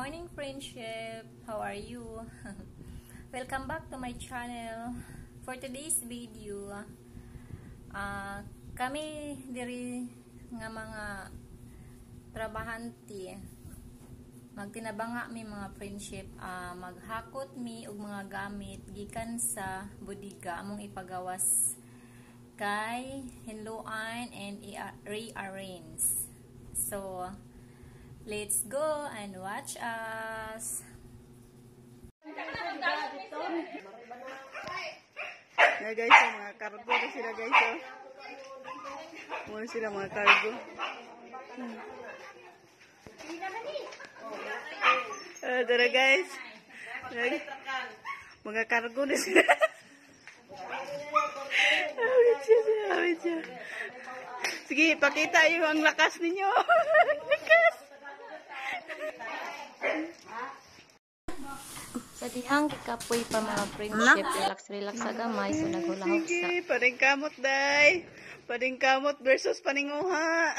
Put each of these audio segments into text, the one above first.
Morning, friendship! How are you? Welcome back to my channel. For today's video, kami diri nga mga trabahante, magtinabanga mi, mga friendship, maghakot mi og mga gamit gikan sa bodega, among ipagawas kay hinluan and i-rearrange. So, let's go and watch us! Na guys, oh, mga cargo na sila, guys. Oh. Muna sila mga cargo. Tara, guys. Mga cargo na sila. Awit siya, awit siya. Sige, pakita yung ang lakas ninyo. Ang lakas. Sa dihang gikapoy pa, mga friendship, relax relax sa gamay, so naghulahok sa. Sige, paningkamot, day. Paningkamot versus paninguha.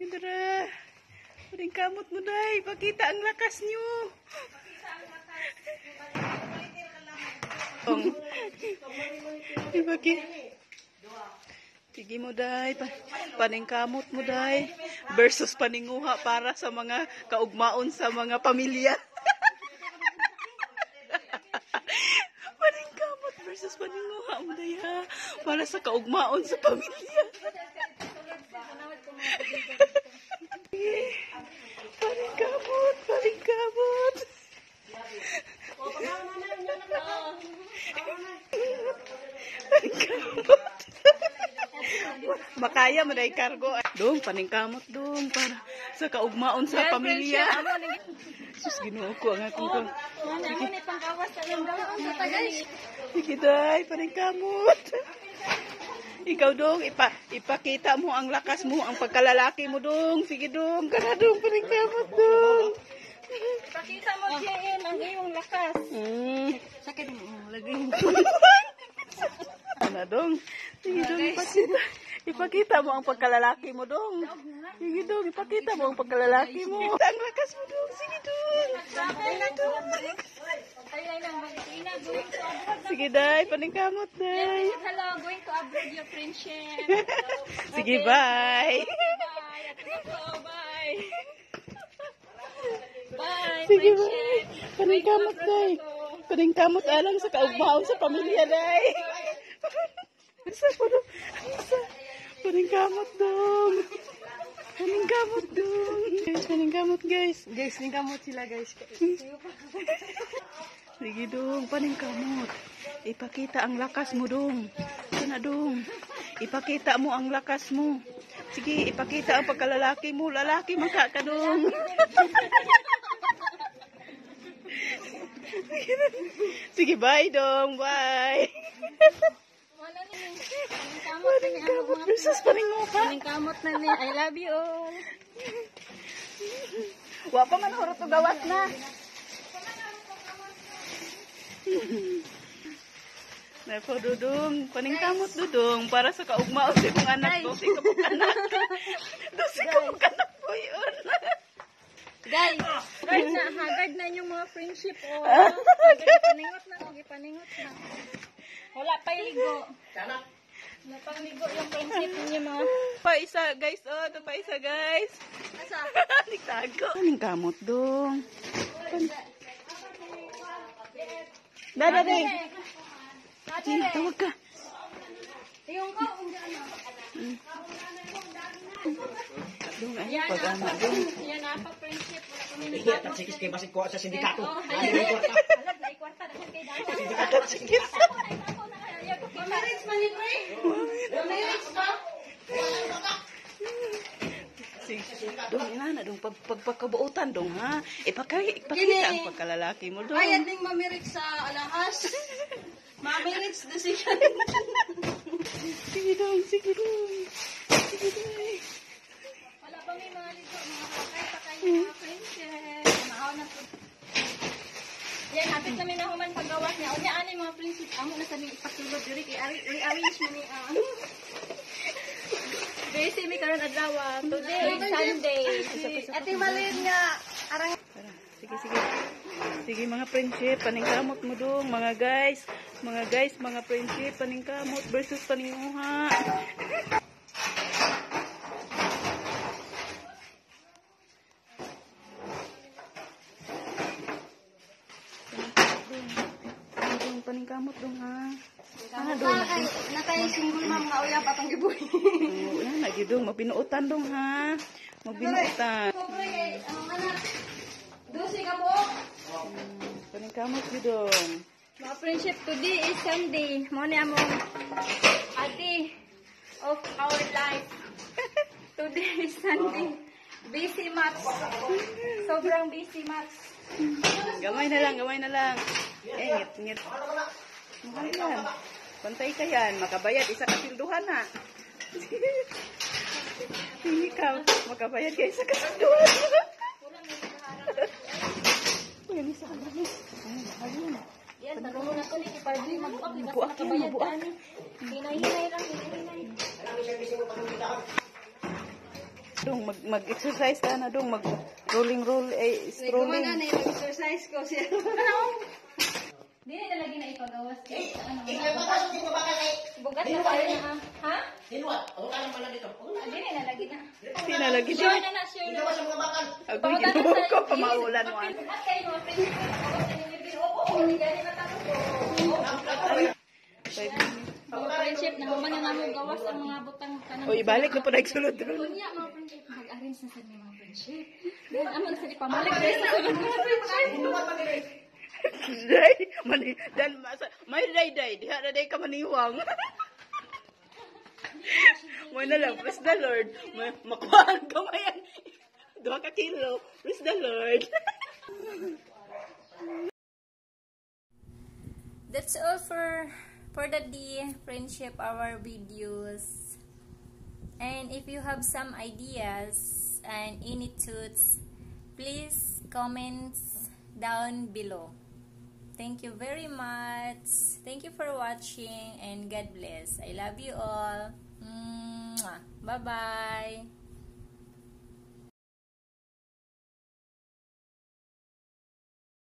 Tara. Paningkamot mo, day. Pakita ang lakas nyo. Ipaki. Sige mo, day. Paningkamot mo, day. Versus paninguha para sa mga kaugmaon sa mga pamilya. Paningkamot versus paninguha mo, day, ha. Para sa kaugmaon sa pamilya. Paningkamot, paningkamot. Paningkamot. Makaya mo dahil cargo. Dong, paningkamot dong para sa kaugmaon sa pamilya. Sus, Ginoo ko ang akong kang. Sige, day, paningkamot. Ikaw dong, ipakita mo ang lakas mo, ang pagkalalaki mo dong. Sige dong, kana dong, paningkamot dong. Pakita mo, JM, ang iyong lakas. Sakit mo, lagi. Ano dong? Sige dong, ipakita. Ipakita mo ang pagkalalaki mo dong. Sige dong, ipakita mo ang pagkalalaki mo. Ang lakas mo dong. Sige dong. Sige dong. Sige day, paningkamot day. Hello, going to abroad your friendship. Sige, bye. Bye. Bye. Bye. Sige, bye. Paningkamot day. Paningkamot alang sa kaugmaon sa pamilya day. Sa sa paningkamot dong. Paningkamot dong. Guys, paningkamot, guys. Guys, ningkamot sila, guys. Sige dong, paningkamot. Ipakita ang lakas mo dong. Sana dong. Ipakita mo ang lakas mo. Sige, ipakita ang pagkalalaki mo. Lalaki man ka ka dong. Sige, bye dong. Bye. Paningkamot versus paninguha. Paningkamot na ni. I love you all. Wa pa man hurot og gawas na. Nako dudong, paningkamot dudong para sa kaugmaon sa imong anak, 12 ka buok anak. 12 ka buok anak po yun. Guys, guard na, ha, guard na inyong mga friendship. Oh. Gipaningot na, gipaningot na. Wala pa ligo. Wala pang ligo yung friendship ninyo mga. Pa isa guys, oh, ito pa isa guys. Asa? Nagtago. Paningkamot dong. Dada ding. Sige, tawag ka. Yung ko, ang ano. Dong, ay, pag ano, dong. Yan na pa friendship. Wala pa may Iya, tatsikis kay basig kuha sa sindikato. Alag, na ikwarta dahil kay dami. Tatsikis. Mamarits man ni pre. Mamarits ba? Sige, dong, inana, dong, pagpagkabuotan, dong, ha? Ipakita ang pagkalalaki mo, dong. Bayad ning mamirits sa alahas. Mamirits decision. Sige, dong, sige, dong. Sige, dong. Wala pa may mga ligo, mga kakay pa kayo mga friendship. Mahaw na po. Yan, hapit kami na human paggawas niya. Unya, ani mga friendship, amo na sa mi ipatulog diri kay rearrange man ni. Busy mi karon adlaw. Today is Sunday. Ate Malin nga arang Tara, sige, sige. Sige, mga friendship, paningkamot mo dong, mga guys. Mga guys, mga friendship, paningkamot versus paninguha. Paningkamot dong. Dong, paningkamot dong ha. Ah, dong. Nakay single ma'am nga uyab atong gibuhi. Oo, na, na, dong. Mabinuotan dong ha. Mabinuotan. Pobre kay ang anak. Dusi ka buok. Paningkamot gyud dong. Mga friendship, today is Sunday. Mo ni among ate of our life. Today is Sunday. Busy much. Sobrang busy much. Gamay na lang, gamay na lang. Eh, ngit, ngit. Mahal yan. Pantay ka yan. Makabayad. Isa ka silduhan ha. Hindi ka. Makabayad ka isa ka silduhan. Uy, ano isa ka lang. Ay, mahal yan. Yan, tanong mo na to ni Pardi magbuak, di ba Mabuak yan, nakabayad mabuak. ani. Hinay-hinay lang, hinay-hinay. Dong, mag-exercise ka na dong. Mag rolling roll, eh, strolling. Kumana na exercise ko siya. Dili na lagi na ipagawas kay ano. Eh, ay, bakas, hindi mo bakal eh. Bugat na kayo na ah. Ha? Hinuat. Ang kanan pala dito. Dili na lagi na. Hindi na lagi Sure na na, sure Hindi na. ba sa mga bakal? Agoy, ginoo ko, pamaulan wan. At kayo mga friendship, pagawas na ninyo. Oo, oo, hindi na tapos. Oo. 5 minutes. Mga friendship, nahuman na namo gawas ang mga butang kanang. O, ibalik na po na sulod ron. Kunya, mga friendship, mag-arrange na sa mga friendship. Then, amo na sa ipamalik guys sa sulod mga friendship. Day, mani, dan, masa, may day day, diha na day ka maniwang. Mo na lang, praise the Lord. May, makuhaan ka mayan. 2 ka kilo, praise the Lord. That's all for the day, friendship, our videos. And if you have some ideas and any thoughts, please comment down below. Thank you very much. Thank you for watching and God bless. I love you all. Bye bye.